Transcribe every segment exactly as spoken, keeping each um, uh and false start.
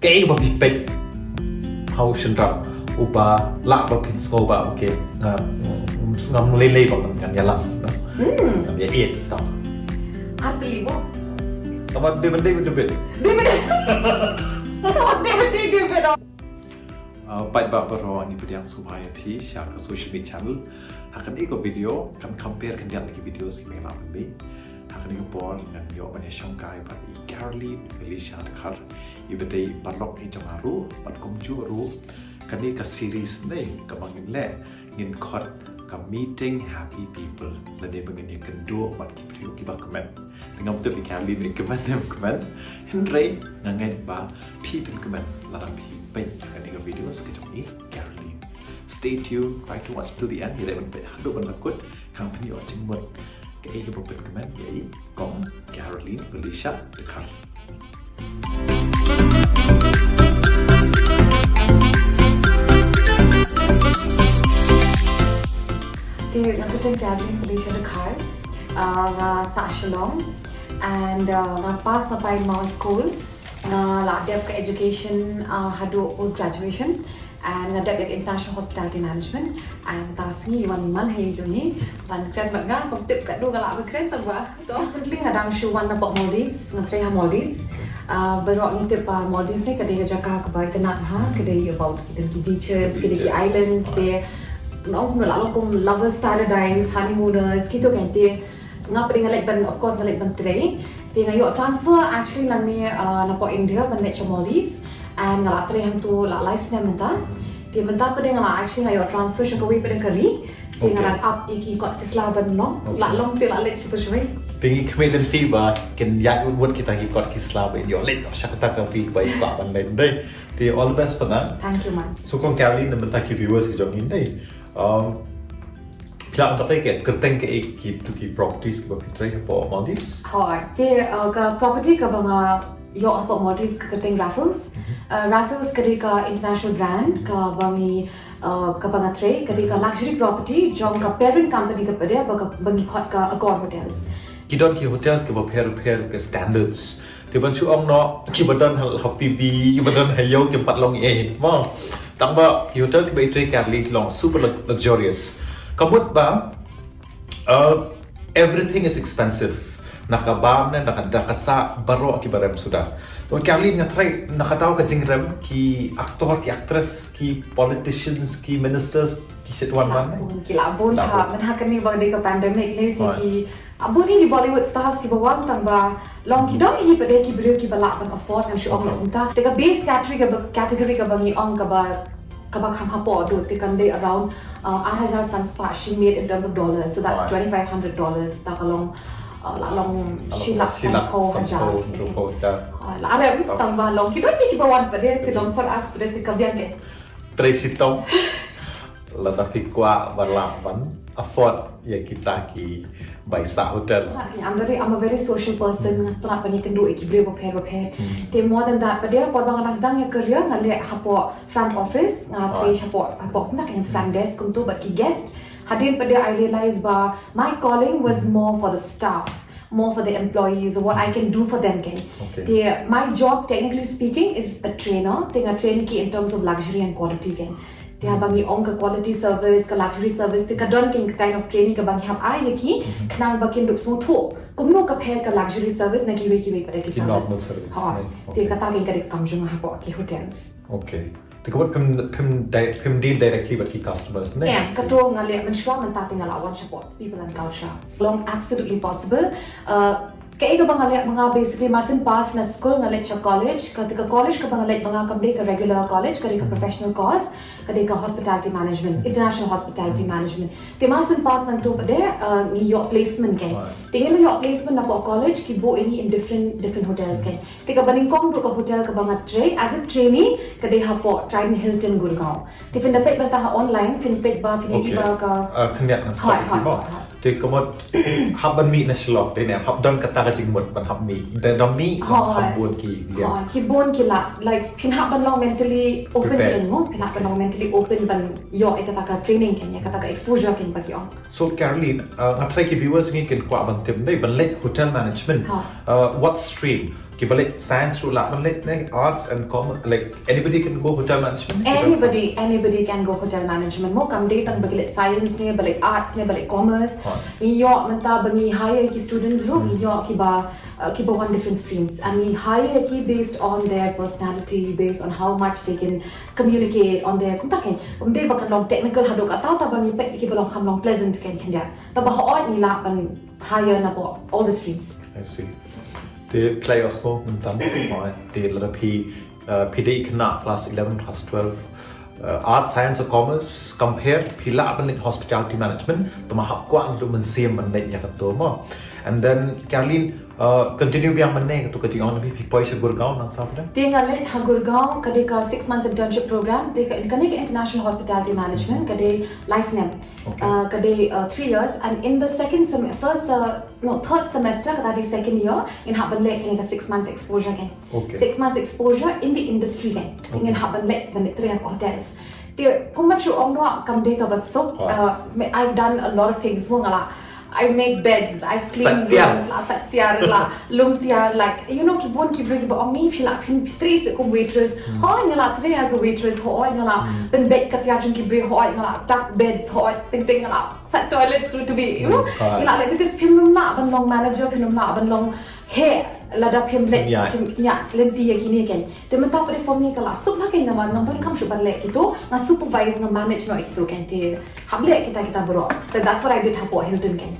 Kaei ba phi peit ha u shynrang uba lah ba phin sngew ba, okay, nga, ngam lei lei ba ngan ïalam, no? Hmm. Ngan ïa ïeit tam. Artylli mo. Tama dei ban dei ban dei ban. Dei ban dei. Tama dei ban dei dei ban. Ah, paidbah baroh, ngi pdiang sngewbha ïa phi sha ka Social Media Channel. Ha kane ka video kan compare khyndiat na ki video ki ba ngi la pynmih. Ha kane ka por ngan ïoh ban ïa shongkai bad i Caroline Felicia Dkhar, iba dei paralok ki jong nga ruh, bad kumjuh ruh kane ka series ne kaba ngin leh, ngin khot ka Meeting Happy People, lane ba ngin ïa kynduh bad ki briew kiba kmen. Te ngam tip i Caroline i kmen ne em kmen, hynrei nga ngeit ba phi pynkmen lada phi peit kane ka video ka jong i Caroline. Stay tuned, try to watch till the end. Ïa leh ban peit haduh ban la kut, kan pynïoh jingmut kaei kaba pynkmen ïa i Kong Caroline Felicia Dkhar. Te nga kyrteng Caroline Felicia Dkhar, ah, nga sah Shillong, and, ah, nga pass na Pine Mount School. Nga la dep ka education, ah, haduh post graduation, and nga dep ïa ka International Hospitality Management, and mynta ka sngi wan man ha ïing jong ngi ban kren bad nga. Ngam tip katno nga lah ban kren tang ba. Recently nga dang shu wan napoh Maldives, nga trei ha Maldives. Ah, baroh ngi tip ba Maldives ne ka dei ka jaka kaba itynnad, ha, ka dei about ki, ki beaches, ki dei ki islands, te nong kumno, la long kum lovers paradise, honeymooners, kito kan te. Nga pat nga leit ban, of course, nga leit ban trei. Te nga ïoh transfer actually nangne, uh, napoh India ban leit sha Maldives. And nga la trei hangto la lai snem mynta. Te mynta pat nga la actually nga ïoh transfer sha kawei pat ka ri. Te nga, okay, dang ap ïa ki kot ki sla ban long. Okay. La long te la leit shato shawei. Te ngi khmih lynti ba kin ïaid wut wut kita ki kot ki sla ba ïoh leit sha kata ka ri ba i kwah ban leit, dei. Te all the best for that. Thank you, man. So, Kong Caroline, na mynta ki viewers ki jong ngi, dei. Um, Phi lah ban tip ka kyrteng kaei kitu ki properties kiba phi trei hapoh Maldives? Hooid, te, uh, ka property kaba nga ïoh hapoh Maldives ka kyrteng Raffles. Mhm. Uh, Raffles ka dei ka international brand, mhm, kaba ngi, uh, kaba nga trei, ka dei ka, mhm, luxury property jong ka, okay, parent company kaba dei ba ka, ba ngi khot ka Accor Hotels. Ki don ki hotels kiba pher pher ka standards. Te ban shu ong noh, kiba don ha, ha P B, kiba don ha ïew kim pat long ei, mo. Tang ba ki hotels kiba i trei Caroline long super lux-, luxurious. Ka mut ba, uh, everything is expensive. Na ka bam ne, na ka, na ka sah, baroh kiba rem suda. Long Caroline, nga tharai na ka daw ka jingrem, ki actor, ki actress, ki politicians, ki ministers, ki shit wan man ne. Ki lah bun, ki lah bun, ha, mynha kane ba dei ka pandemic ne, te, hooid, ki Ah, bun hi ki Bollywood stars kiba wan, tang ba long ki don hi pat de ki briew kiba lah ban afford, ngan shu ong, okay, kumta. Te ka base category kaba, category kaba ngi ong kaba, kaba kham hapoh dud te kan dei around, uh, ar hajar san spah shi miet in terms of dollars. So that's, right, twenty-five hundred dollars. Ta ka long, uh, la long, la long shi lak, shi lak san phew hajar. San phew, san phew hajar. Uh, la rem, okay, tang ba long ki don hi kiba wan pat de, te long for us pat de te ka biang ke. Trei shitom. Lada phi kwah ba lah ban afford ïa kita kiba i sah hotel. Exactly. I'm very, I'm a very social person. Hmm. Nga sngewtynnat ban ïakynduh ïa ki briew bapher bapher. Hmm. Te more than that, pat de por ba nga dang sdang ïa ka career nga leh hapoh front office, nga trei, ah, hapoh, hapoh kumta ka front desk kumto bad ki guest. Hadien pat de I realize ba my calling was, hmm, more for the staff, more for the employees, or what I can do for them, kan. Okay. Te, my job, technically speaking, is a trainer. Te nga train ïa ki in terms of luxury and quality, kan. Te, hmm, haba ngi ong ka quality service, ka luxury service, te ka don, kan, ka kind of training kaba ngi hap ai ïa ki, mhm, khnang ba kin dup sngewthuh kumno ka pher ka luxury service na kiwei kiwei pat de ki, ki service, normal service. Ha. Right. Te, okay, kata, kan, ka dei ka kam jong nga hapoh ki hotels. Okay. Te ka mut phim, phim di-, phim deal directly bad ki customers ne? Em, kato nga leh mynshuwa, mynta te nga la wan shapoh People and Culture. Long absolutely possible. Uh, kaei kaba nga leh ma nga, basically, mar syn pass na skul nga leit sha college. Kata ka college kaba nga leit ma nga kam dei ka regular college, ka dei ka, hmm, professional course, ka dei ka Hospitality Management, hmm, International Hospitality, hmm, Management. Te mar syn pass nangto pat de, uh, ngi ïoh placement, kan. Right. Te ngi la ïoh placement napoh college, ki buh ïa ngi in different, different hotels, kan. Te kaba nyngkong ruh ka hotel kaba nga trei as a trainee ka dei hapoh Trident Hilton Gurgaon. Te phin da peit bynta ha online, phin peit ba phin ïohi, okay, ba ka, ah, khyndiat nga, hooid, stop, hooid, mo, hooid, hooid. Te ka mut hap ban mih na Shillong te ne, hap don kata ka jingmut ban hap mih. Te da mih, hooid, hap bun ki, yeah, hooid, ki bun ki lad, like, phin hap ban long mentally open, prepared, kan, mo, phin hap ban, okay, long mentally open ban ïoh ïa kata ka training, kan, ïa kata ka exposure, kan, ba ki ong. So, Caroline, uh, nga tharai ki viewers ngi kin kwah ban tip, dei, ban leit hotel management. Ha. Uh, what stream? Kiba leh science ruh lah ban leh ne, arts and commerce, like, anybody can go hotel management? Anybody, anybody can go hotel management. Mo kam dei tang ba ki leh science ne, ba leh arts ne, ba leh commerce. Right. Ngi ïoh mynta ba ngi hire ki students ruh, ngi ïoh kiba uh, kiba wan different streams. And ngi hire ki based on their personality, based on how much they can communicate on their, kumta kan. Um dei ba kan long technical haduh katta, tang ba ngi peit kiba long kham long pleasant kan khyndiat. Tang ba hooid ngi lah ban hire na ba all the streams. I see. Te phi la ïohsngew mynta mo, te lada phi, uh, phi dei khynnah class eleven, class twelve, uh, arts, science or commerce, compare, phi lah ban leh hospitality management, tang ba hap kwah ngi ruh mynsiem ban leh ïa kato mo. And then Caroline, uh, continue biang mynne kato ka jingong na phi, phi poi sha Gurgaon nangta pat? Te nga leit ha Gurgaon, ka dei ka six months internship program, te ka, kane ka international hospitality management, ka dei lai snem. Okay. Uh, ka dei uh, three years, and in the second sem- first uh, no, third semester, kata dei second year, ngin hap ban leh kane ka six months exposure kan. Okay. Six months exposure in the industry kan. Okay. Ngin hap ban leh, ban leh trei ha hotels. Te kum ban shu ong noh, kam dei kaba suk. Ah. Uh, me- I've done a lot of things. Mo nga lah, I make beds, I've cleaned Sait tiar. Rooms, lah sait tiar, lah lum tiar, like, you know, ki bun ki briew kiba ong, ngi phi lah, phi trei seh kum waitress. Hooid nga lah trei as a waitress, hooid nga lah pynbeit ka tiar jong ki briew, hooid nga lah dak beds, hooid teng teng nga lah sait toilets ruh to be, you know. Hmm, hooid. Nga lah leh, because phim lah ban long manager, phim lah ban long head, lada phim leh, Ïa. phim ïa lynti ïa kine kan. Te mynta pat for me ka lah suk bha kan, namar nga bun kam shuh ban leh kito, nga supervise, nga manage noh kito kan, te hap leh kita kita baroh. Te that's what I did hapoh Hilton kan.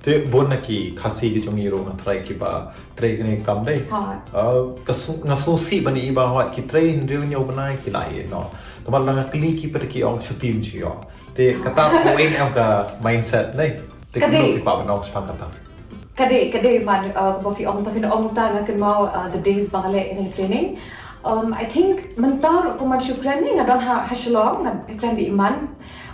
Te bun na ki Khasi ki jong ngi ruh nga tharai kiba trei kane ka kam dei. Hooid. Uh, ka sng- nga sngewsih ban ïohi ba hooid ki trei hynriew hynñiew bnai ki la ïeh noh. Tang ba lada nga kylli ki pat ki ong shu tim shu ïoh. Te kata ruh em ka mindset dei. Te Ka dei. Ki pat ban ong shaphang kata. Ka dei, ka dei man, uh, kaba phi ong, ta phin ong ta, nga kynmaw uh, the days ba nga leh kane ka training. Um, I think mynta ruh kum ban shu kren ne, nga don ha, ha Shillong, nga kren bad i Man.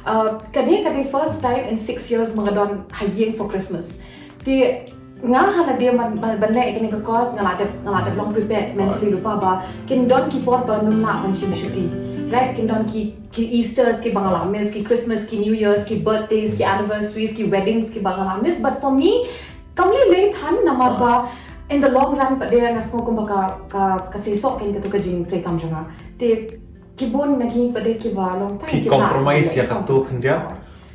Uh, kane ka dei first time in six years ba nga don ha ïing for Christmas. Te nga ha lade ban, ban, ban leh kane ka course, nga la dep, nga la dep long prepared mentally ruh pa ba kin don ki por ba ngam lah ban shim shuti. Right, kin don ki, ki Easters kiba nga la miss, ki Christmas, ki New Years, ki birthdays, ki anniversaries, ki weddings kiba nga la miss. But for me, kam lei lei than, namar ba in the long run pat de nga sngew kumba ka, ka, ka seisoh kan kato ka jingtrei kam jong nga. Te ki bun na ki pat de kiba long than, Phi kiba compromise ïa leh kato khyndiat?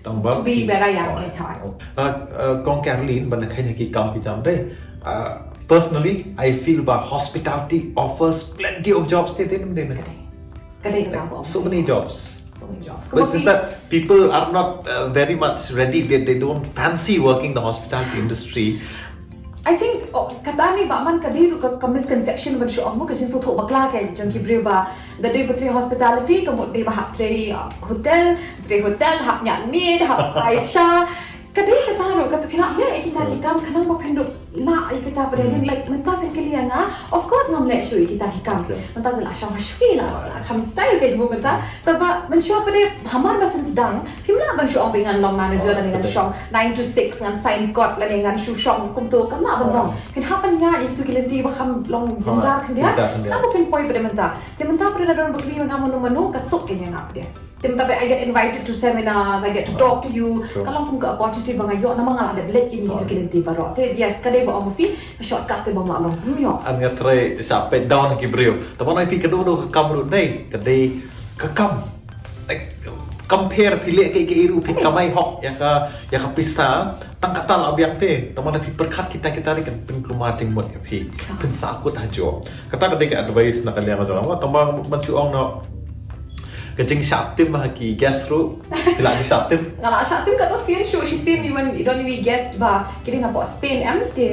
Tang ba To be phi- where I am, Oh, kan, hooid. oh. Uh, uh, Kong Caroline, ban kheiñ ha ki kam ki jam dei. Uh, personally, I feel ba hospitality offers plenty of jobs te te dei. Ka dei. Ka dei kata ba. So many jobs. So many jobs. But it's just that people are not uh, very much ready. They, they don't fancy working the hospitality industry. I think, oh, kata ni ba man ka dei ruh ka, ka misconception ban shu ong mo, ka jingsngewthuh bakla ka jong ki briew ba da dei ba trei hospitality ka mut dei ba hap trei uh, hotel, trei hotel, hap ñiah miet, hap ai sha. Ka dei kata ruh, kata phi lah leh ïa kita ki kam khnang ba phin dup lah ïa kita pat de, like mynta phin kylli ïa nga, of course ngam leh shuh ïa kita ki kam. Okay. Mynta te lah shong ha shuki, lah, lah kham style te mo mynta. Tang ba mynshuwa pat de hamar ba sdang phim lah ban shu ong ba ngan long manager lane ngan shong nine to six, ngan sign code lane ngan shu shong kumto, kam lah ban long. Phin hap ban ñiah ïa kito ki lynti ba kham long jynjar khyndiat. Jynjar khyndiat. Khnang ba phin poi pat de mynta. Te mynta pat de la don ba kylli ïa nga mano mano, ka suk ka ïa nga pat de. Te mynta pat I get invited to seminars, I get to talk to you. Sure. Ka long kum ka opportunity ba nga ïoh namar nga la dep leit kine kito ki lynti baroh. Te yes, ka dei ba ong ma phi, ka shortcut te ba nga la long. Hmm, ïoh. An nga try shah peit down ki briew. Tang ba nai phi ka dei ka kam ruh dei, ka dei ka kam. Like, compare phi leh kaei kaei ruh phi kamai hok ïa ka, ïa ka pisa, tang kata la biang te. Tang ba phi pyrkhat kita kita ruh kan pynkulmar jingmut ïa phi. Phin sahkut ha jong. Kata ka dei ka advice na ka liang jong nga. Tang ba ban shu ong noh ka jingshah tim ha ki guest ruh. Phi la jingshah tim. Nga la shah tim katno sien shuh shisien, even i don i guest ba ki dei na pdeng Spain em, te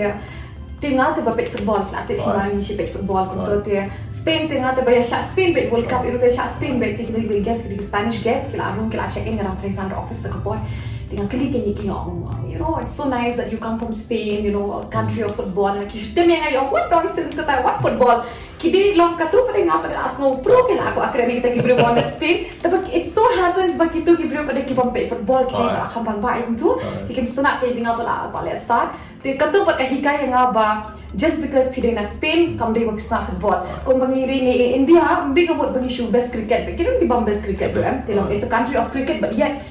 te nga te ba peit football, la te phi ma ngi shi peit football kumto, te Spain te nga te ba ïa shah Spain beit World Cup, i ruh te shah Spain beit, te ki dei ki guest, ki dei ki Spanish guest, ki la rung, ki la check in, nga dang trei front office te ka por. Te nga kylli ki, ki ong, you know, it's so nice that you come from Spain, you know, a country of football. Ki shu tim ïa nga, ong what nonsense kata, what football. Ki dei long katu pat de nga pat de la sngew pro ki la ko akren kita ki briew ba wan na Spain. Te ba it so happens ba kitu ki briew pat de ki bym peit football, ki dei ba la kham rangbah ïa kumtu. Te ki mstnat ki dei nga pat la ko leh start. Te katu pat ka hikai ïa nga ba just because phi dei na Spain kam dei ba phi sngap football. Kum ba ngi ri ngi India, ym dei ka mut ba ngi shu best cricket beit. Ki don ki bym best cricket beit, em. Te long, it's a country of cricket, but yet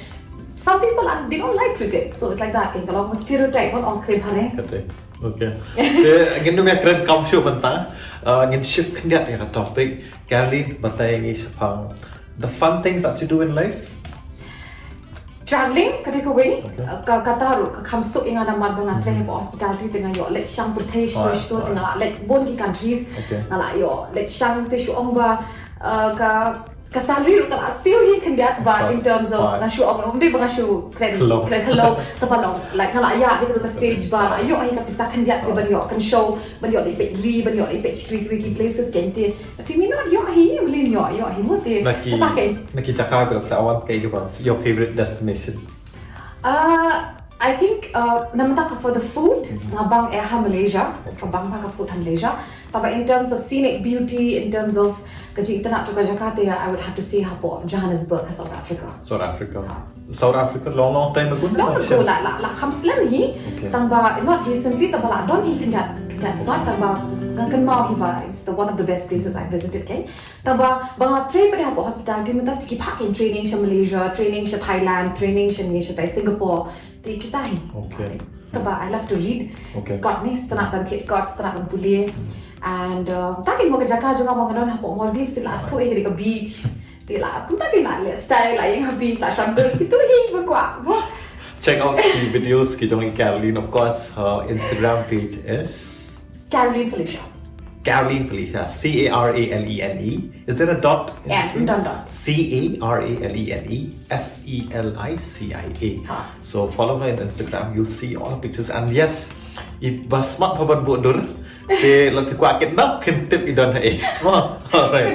some people are, they don't like cricket. So it's like that thing. Ka long stereotype, wan ong khlem ha re. Kata. Okay. Te ngin nym ïakren kam shuh mynta. Uh, ngin shift khyndiat ïa ka topic. Caroline, batai ngi shaphang the fun things that you do in life. Traveling ka dei kawei. Okay. Ka, kata ruh ka kham suk ïa nga namar ba nga trei ha hospitality, te nga ïoh leit shang pyrthei shuh shuh, te nga la leit bun ki countries. Okay. Nga la ïoh leit shang, te shu ong ba uh, ka ka salary ruh ka la siew hi khyndiat, but in terms of nga shu ong ruh, ym dei ba nga shu kren khlong, khlong, te ba long, like, nga la ïaid hi kato ka stage ba la ïoh hi ka pisa khyndiat, te ban ïoh kynshew, ban ïoh leit peit ri, ban ïoh leit peit shakri ki places, keiñ te. Phi mynno ïoh hi, ym lei ïoh, ïoh hi mo te. Na ki jaka ba phi la wan, kaei kaba your favorite destination? Uh, I think uh, na mynta ka for the food, nga bang eh ha Malaysia, ka bang ba ka food ha Malaysia. Taba in terms of scenic beauty, in terms of ka jingitynnad jong ka jaka te, I would have to say hapoh Johannesburg ha South Africa. South Africa. South Africa long long time ago. Long ago, la la la kham slem hi. Okay. Tang ba not recently, taba la don hi khyndiat khyndiat sat, taba nga kynmaw hi ba it's the one of the best places I visited, keiñ. Taba ba nga trei pat hapoh hospitality mynta, te ki phah keiñ training sha Malaysia, training sha Thailand, training sha ni sha tai Singapore. Te kita hi. Okay. Taba I love to read. Okay. Kot ni, sngewtynnat ban thied kot, sngewtynnat ban pule. And uh, ta keiñ mo ka jaka jong nga ba nga don hapoh Maldives, te la sngewthuh ïa ka beach. Te la kumta keiñ la leh style, la ïeng ha beach, la shon dur, kito hi ba kwah. Check out the videos ki jong i Caroline. Of course, her Instagram page is Caroline Felicia. Caroline Felicia, C A R A L E N E. Is there a dot? Yeah, dot dot. C A R A L E N E F E L I C I A. So follow her on Instagram. You'll see all her pictures. And yes, i ba smat ha ban buh dur. Te lada phi kwah kit nap, phin tip i don ha ei. Alright.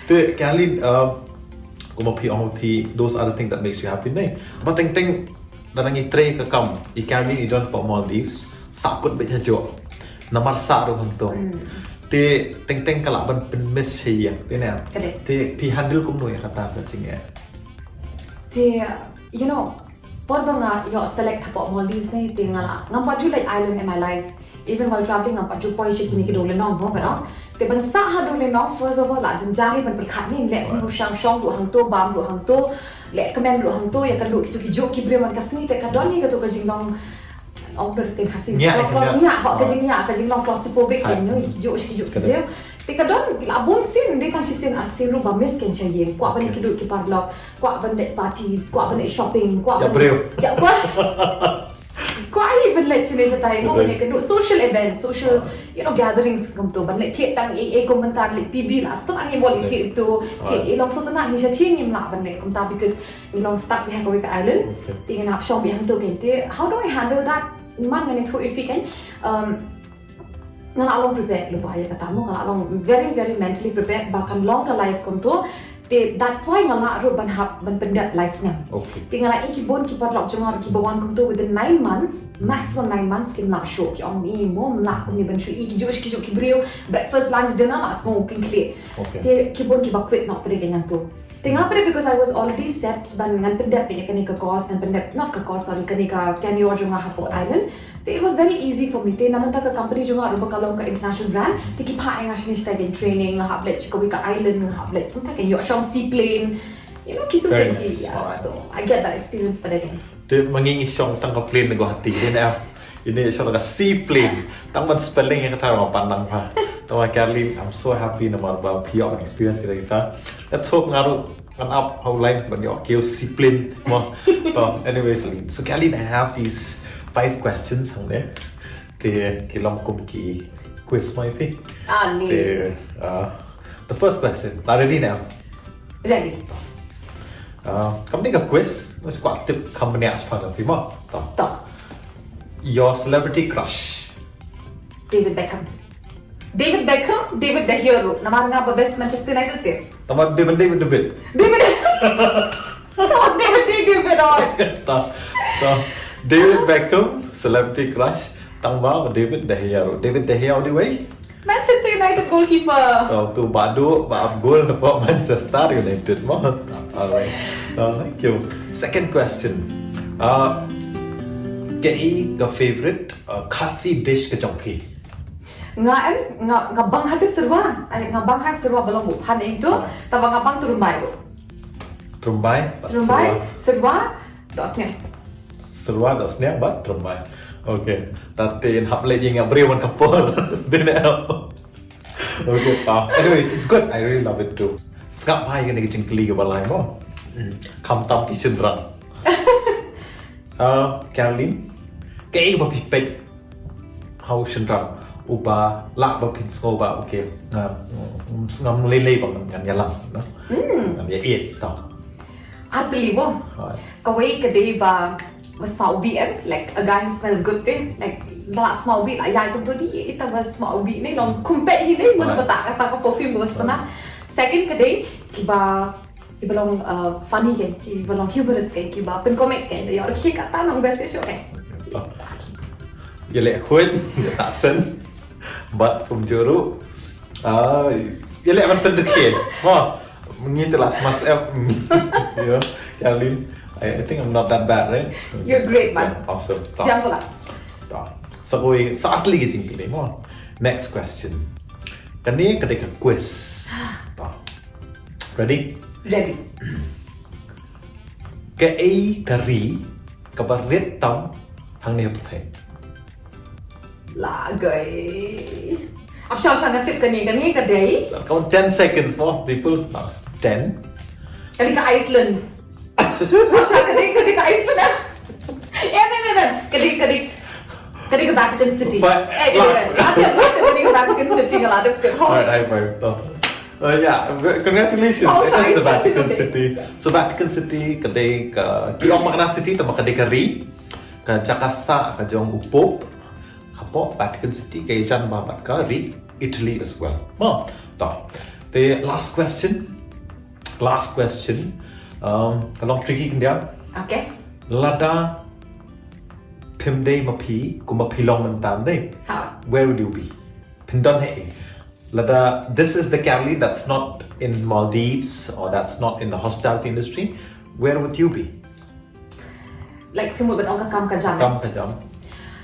Te Caroline, um, kumba phi ong phi, those are the things that makes you happy, ne? Ba teng teng lada ngi trei ka kam, i Caroline i don hapoh Maldives, sahkut beit hajuh. Namar sah ruh hangto. Te teng teng ka lah ban pynmiss sha ïing, te ne? Ka dei. Te phi handle kumno ïa kata ka jingeh? Te, you know, por ba nga ïoh select hapoh Maldives ne, te nga la, ngam pat ju leit island in my life. Even while traveling ngam pat ju poi sha kine ki dewlynnong mo, but te ban sah ha dewlynnong, first of all la jynjar hi ban pyrkhat, ne leh kumno, shong shong ruh hangto, bam ruh hangto, leh kmen ruh hangto, ïa ka duh kito ki juh ki briew man ka sngi, te ka don hi kato ka jinglong, ong lut te Khasi, ngiah, ngiah, hok ka jingïa, ka jinglong claustrophobic, you know, ki juh ki juh ki briew. Te ka don la bun sien, dei tang shisien arsien ruh ba miss keiñ sha ïing, kwah ban leit ki duh ki paralok, kwah ban leit parties, kwah ban leit shopping, kwah ban, ïa briew, ïa kwah. Kwah hi ban leit shane shatai, mo, ban ïakynduh, social events, social, you know, gatherings kumto, ban leit thied tang ei ei kum mynta, leit P B la sngewtynnat hi mo leit thied to, thied ei long sngewtynnat hi sha thied, ngim lah ban leit kumta because ngi long stuck beit ha kawei ka island. Te ngin hap shong beit hangto keiñ te. How do I handle that? Man, ngan ïathuh ïa phi keiñ. Um, nga la long prepared lypa ïa kata mo, nga la long very very mentally prepared ba kan long ka life kumto. Te that's why nga lah ruh ban hap ban pyndep lai snem. Okay. Te nga la ïohi ki bun ki paralok jong nga ruh kiba wan kumto within nine months, maximum nine months kim lah shuh, ki ong i mo, ym lah kumne ban shu ïohi ki juh ki juh ki briew, breakfast, lunch, dinner la sngew kynkhlieh. Okay. Te ki bun kiba quit noh pat de keiñ hangto. Te nga pat de because I was already set ban ngan pyndep ïa kane ka course, ngan pyndep, not ka course, sorry, kane ka tenure jong nga hapoh island. Te it was very easy for me. Te na mynta ka company jong nga ruh ba ka long ka international brand, te ki phah ïa nga shane shatai keiñ training, nga hap leit sha kawei ka island, nga hap leit, mynta keiñ ïoh shong seaplane. You know, kito keiñ ki, yeah. So I get that experience pat de keiñ. Te ma ngi ngi shong tang ka plane na Guwahati, te na ine shong ka seaplane. Tang ban spelling ïa kata nga pan nang pha. Tang ba Caroline, I'm so happy namar ba phi ïoh ban experience kita kita. Let's hope nga ruh ngan ap ha u line ban ïoh kiew seaplane mo. To, anyways, so Caroline, I have these five questions hangne. Te ki long kum ki quiz mo ïa phi. Ah, ni. Te, uh, the first question. La ready ne em? Ready. Uh, kam dei ka quiz, nga kwah tip kham bniah shaphang phi mo. To. To. Your celebrity crush? David Beckham. David Beckham, David the hero. Namar nga ba best Manchester United te. Tangba David, David, David. David. Oh, David, David, David, oh. To, to. David Beckham, celebrity crush. Tangba David the hero. David the hero all the way. Manchester United goalkeeper. To, to ba duh ba ap goal na Manchester United mo. Alright. To, thank you. Second question. Uh, kaei ka favorite uh, Khasi dish ka jong phi? Nga em, nga, nga bang ha te syrwa. Ai, nga bang ha syrwa ba long buh phan ïa ito. Tangba nga bang tyrumbai ruh. Tyrumbai? Tyrumbai, syrwa, dohsniang. Syrwa, dohsniang bad tyrumbai. Okay. Tatin hap leh ïa nga briew man ka por. Dei ne em? Okay, pa. Anyways, it's good. I really love it too. Sngap bha ïa kane ka jingkylli kaba lai mo. Hmm. Kham tam ki shynrang. Ah, Caroline. Kaei ba phi peit ha u shynrang uba lah ba phin sngew ba, okay, nga, mm, ngam lei lei ba ngan ïalam, no? Hmm. Ngam ïa ïeit, to. Ar tylli mo. Hooid. Kawei ka dei ba, ba smaw bih em, like, a guy who smells good te, like, la smaw bih, la ïai kumto di, ita ba smaw bih ne, long kum peit hi ne, mo. Hooid. Ba ta, ta ka perfume ba smaw. Hooid. Second ka dei, kiba, kiba long, uh, funny kein, kiba long humorous kein, kiba pynkomik kein, ïa, okay, kata nang best show kein. Ïa leh khuid, ïa ta sen. Bad kumjuh ruh. Ah, ïa leh ban pynrkhie. Mo, ngi te la smash up. You know, Caroline, I, I think I'm not that bad, right? You're great, man. Yeah, awesome. To. Biang pula. To. Sa kawei, sa ar tylli ki jingkylli mo. Next question. Kane ka dei ka quiz. To. Ready? Ready. Kaei ka ri kaba rit tam hangne ha pyrthei? Lagoi. Ap shah shah nga tip kane, kane ka dei. So, come on, ten seconds mo, people. Ah, ten. Ka dei ka Iceland. Ap shah ka dei, ka dei ka Iceland, ah. Eh, no, no, no. Ka dei, ka dei, ka dei ka Vatican City. But, eh, ka dei, la- ka dei, ka dei ka Vatican City, nga la tip. Alright, high five. To. Uh, yeah, v-, congratulations. Oh, it is the Vatican City. So Vatican City ka dei ka, ki ong ma ka na city, tangba ka dei ka ri, ka jaka sah ka jong u Pope. Hapoh Vatican City ka ïajan bha bad ka ri Italy as well. Mo, to. Te last question. Last question. Um, ka long tricky khyndiat. Okay. Lada phim dei ma phi, kumba phi long mynta dei. Ha. Where would you be? Phin don haei? Lada, this is the Caroline that's not in Maldives or that's not in the hospitality industry. Where would you be? Like, phi mut ban ong ka kam ka jam. Kam ka jam.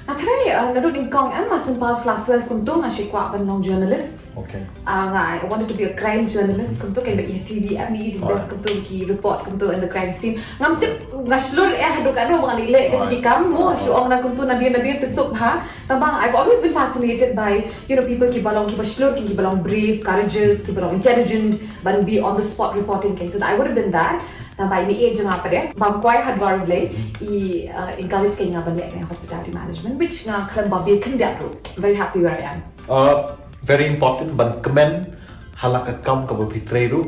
Nga tharai, uh, naduh nyngkong em, mar shen pass class twelve kumto nga shu kwah ban long journalist. Okay. Ah, nga, I wanted to be a crime journalist kumto, kan ba ïa T V em ne, ïa best kumto ki report kumto in the crime scene. Ngam tip, nga shlur eh haduh katno ba ngan leh kata ki kam mo, shu ong na kumto nadir nadir te suk ha. Tangba I've always been fascinated by, you know, people kiba long, kiba shlur, kiba long brave, courageous, kiba long intelligent, ban be on the spot reporting kein. So I would have been that. Tangba i mih ïa jong nga pat de, bam kwai ha dwar U Blei, i, uh, encourage kein nga ban leh kane hospitality management, which nga khlem ba bieit khyndiat ruh. Very happy where I am. Uh, very important ban kmen ha la ka kam kaba phi trei ruh.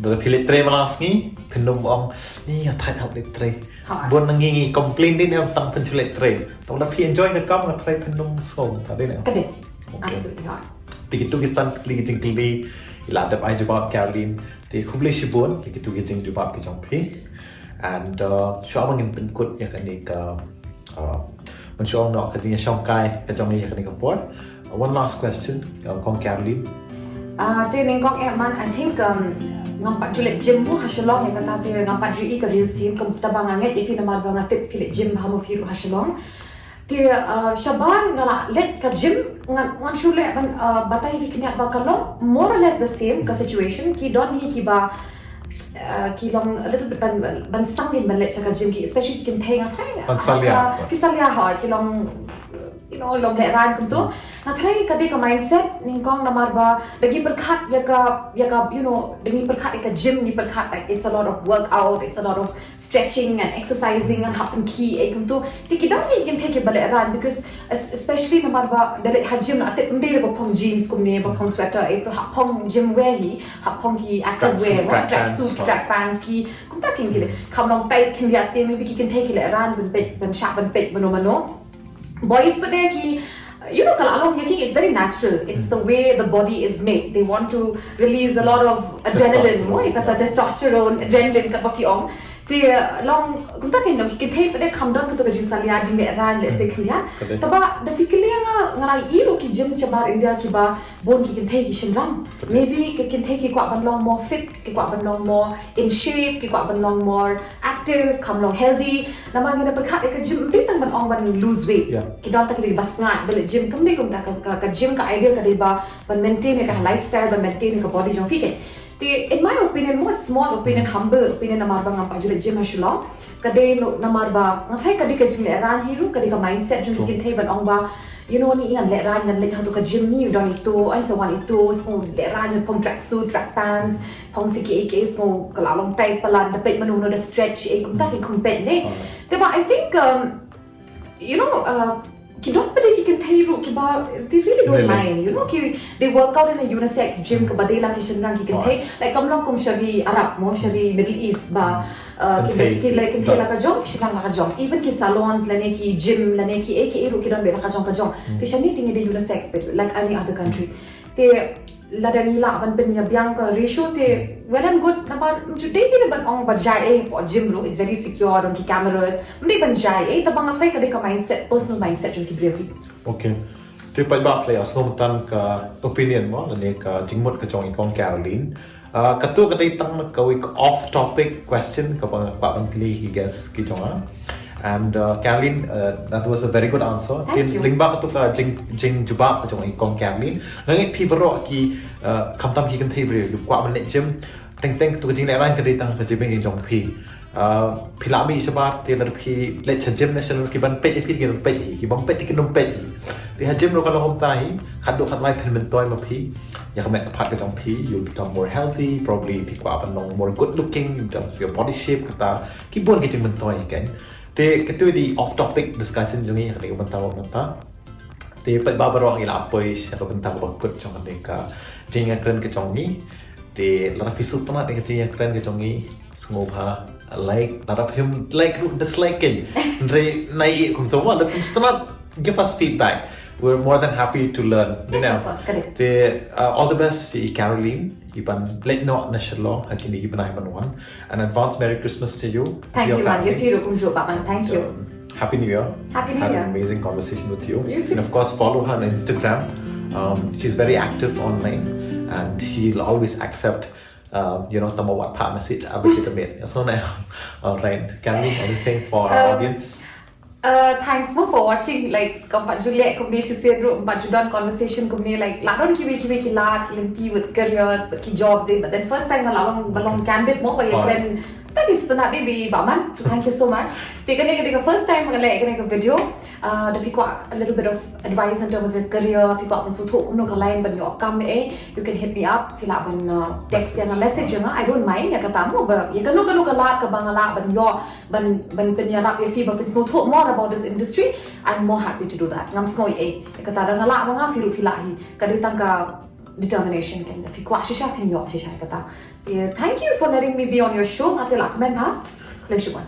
Da phi leit trei man la sngi, phin ym ong, ni nga thait hap leit trei. Ha. Bun na ngi ngi complain dei ne tang phin shu leit trei. Tangba da phi enjoy ka kam, nga tharai phin ym sngew, ta dei ne? Ka dei. Okay. Absolutely not. Te kitu ki san tylli ki jingkylli i la dep ai jubab Caroline. Te khublei shibun ïa kitu ki jingjubab ki jong phi. And, uh, shuwa ba ngin pynkut ïa kane ka, uh, mynshuwa noh ka jingïashongkai ka jong ngi ïa kane ka por. Uh, one last question, uh, kong Caroline. Ah, te nyngkong eh man, I think, um, ngam pat ju leit gym mo ha Shillong ïa kata, te ngam pat ju i ka real scene, kum taba nga ngeit ïa phi namar ba nga tip phi leit gym ha mo phi ruh ha Shillong. Te, uh, shabar nga la leit ka gym, ngan, ngan shu leh ban, uh, batai ïa phi khyndiat ba ka long more or less the same ka situation, ki don hi kiba, uh, ki long a little bit ban, ban, ban sangin ban leit sha ka gym ki, especially ki kynthei nga tharai. Ban salia. Ki salia ha, ki long, you know, long lehraiñ kumto. Nga tharai ka dei ka mindset nyngkong namar ba da ngi pyrkhat ïa ka, ïa ka, you know, da ngi pyrkhat ïa ka gym, ngi pyrkhat, like, it's a lot of workout, it's a lot of stretching and exercising and hap pynkhih ei kumto. Te ki don ki kynthei kiba lehraiñ because es-, especially namar ba da leit ha gym la tip ym dei ba phong jeans kumne, ba phong sweater ei, to hap phong gym wear hi, hap phong ki active wear, track suit, track pants ki, kumta kein ki dei. Kham long tight khyndiat te, maybe ki kynthei ki lehraiñ ban peit, ban shah ban peit mano mano. Boys pat de ki, you know, ka la long ïa ki, it's very natural. It's the way the body is made. They want to release a lot of adrenaline, mo, ïa kata testosterone, adrenaline, kaba phi ong. Te, uh, long, kumta kein, ki kynthei pat de kham don kato ka jingsalia, jinglehraiñ, lehse khyndiat. Taba da phi kylli nga, nga la i ruh ki gym shabar India kiba bun ki kynthei ki shynrang. Maybe ki kynthei ki kwah ban long more fit, ki kwah ban long more in shape, ki kwah ban long more active, kham long healthy. Namar ngi da pyrkhat ïa ka gym ym dei tang ban ong ban lose weight. Ki don ta ki dei ba sngaid ba leit gym, kam dei kumta. Ka, ka, ka gym ka idea ka dei ba ban maintain ïa ka lifestyle, ban maintain ïa ka body jong phi kein. Te, in my opinion, mo, small opinion, humble opinion, namar ba ngam pat ju leit gym ha Shillong. Ka dei namar ba nga tharai ka dei ka jinglehrain hi ruh, ka dei ka mindset jong ki kynthei ban ong ba, you know, ni ngan lehrain, ngan leit ha tu ka gym, ni don ito, ai sa wan ito, sngew lehrain, phong tracksuit, track pants, phong sa kiei kiei, sngew ka la long tight palat, da peit mano mano da stretch, eh, kumta ki compete ne. Te ba, I think, um, you know, uh, ki don pat de ki kynthei ruh kiba, they really don't mind, you know, ki, they work out in a unisex gym, kaba dei lang ki shynrang ki kynthei, like, kam long kum sha ri Arab mo, sha ri Middle East ba, uh, ki, ki, like, kynthei la ka jong, ki shynrang la ka jong, even ki salons lane ki gym lane kiei kiei ruh ki don beit la ka jong ka jong. Te shane te ngi dei unisex beit, like any other country. Te lada ngi lah ban pynïabiang ka ratio te well and good, namar ym ju dei hi ban ong ba jai ei hapoh gym ruh, it's very secure, don ki cameras, ym dei ban jai ei, tangba nga tharai ka dei ka mindset, personal mindset jong ki briew hi. Okay. Te paidbah, phi la ïohsngew mynta ka opinion mo, lane ka jingmut ka jong i Kong Caroline. Ah, kato ka dei tang kawei ka off topic question kaba nga kwah ban kylli ki guest ki jong nga. And, uh, Caroline, uh, that was a very good answer. Thank you. Lyngba kato ka jing, jingjubab ka jong i Kong Caroline, nga ngeit phi baroh ki, uh, khamtam ki kynthei briew ki kwah ban leit gym. Teng teng kato ka jinglehrain ka dei tang ka jingim jong phi. Uh, phi lah mih shabar, te lada phi leit sha gym ne sha ki ban peit ïa phi, ki ban peit hi, ki bym peit te kin ym peit hi. Te ha gym ruh ka long kumta hi, khatduh khatlai phin myntoi ma phi ïa ka met ka phad ka jong phi, you'll become more healthy, probably phi kwah ban long more good looking in terms of your body shape, kata ki bun ki jingmyntoi kan. Te kato dei off topic discussion jong ngi ha kane ka bynta, bynta. Te paidbah baroh, ngi la poi sha ka bynta kaba kut jong kane ka jingïakren ka jong ngi. Te lada phi sngewtynnat ïa ka jingïakren ka jong ngi, sngewbha like, lada phim like ruh dislike kan. Hynrei nai ïa kumto mo, lada phim sngewtynnat, give us feedback. We're more than happy to learn, you know. Yes, of course, correct. Te, uh, all the best i Caroline, i ban leit noh na Shillong ha kine ki bnai ban wan. An advance Merry Christmas to you, to your family. Thank you, man. Ïa phi ruh kumjuh, Bah Man. Thank you. Um, Happy New Year. Happy New Year. Had an amazing conversation with you. You too. And of course, follow her on Instagram. Um, she's very active online, and she'll always accept, uh, you know, tangba wat phah message, aba shi ta met. So now, all right, Caroline, anything for our audience? Uh, thanks mo for watching. Like, kam pat ju leh kumne shisien ruh, kam pat ju don conversation kumne, like, la don kiwei kiwei ki lad ki lynti with careers, with ki jobs, eh, but then first time ba la long, ba long candid mo, ba ïakren, tang ki sngewtynnat dei bad Bah Man. So thank you so much. Te kane ka dei ka first time nga leh kane ka video. Uh, da phi kwah a little bit of advice in terms of career, phi kwah ban sngewthuh kumno ka line ban ïoh kam, eh, you can hit me up. Phi lah ban, uh, text ïa nga, message ïa nga, I don't mind ïa kata mo, ba ïa kano kano ka lad kaba nga lah ban ïoh ban, ban pynïarap ïa phi ba phin sngewthuh more about this industry, I'm more happy to do that. Ngam sngew ei ei. Kata da nga lah ba nga, phi ruh phi lah hi. Ka dei tang ka determination kan, da phi kwah shisha phin ïoh shisha kata. Yeah, thank you for letting me be on your show. Nga te la kmen bha. Khublei shibun.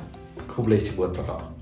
Khublei shibun, Papa.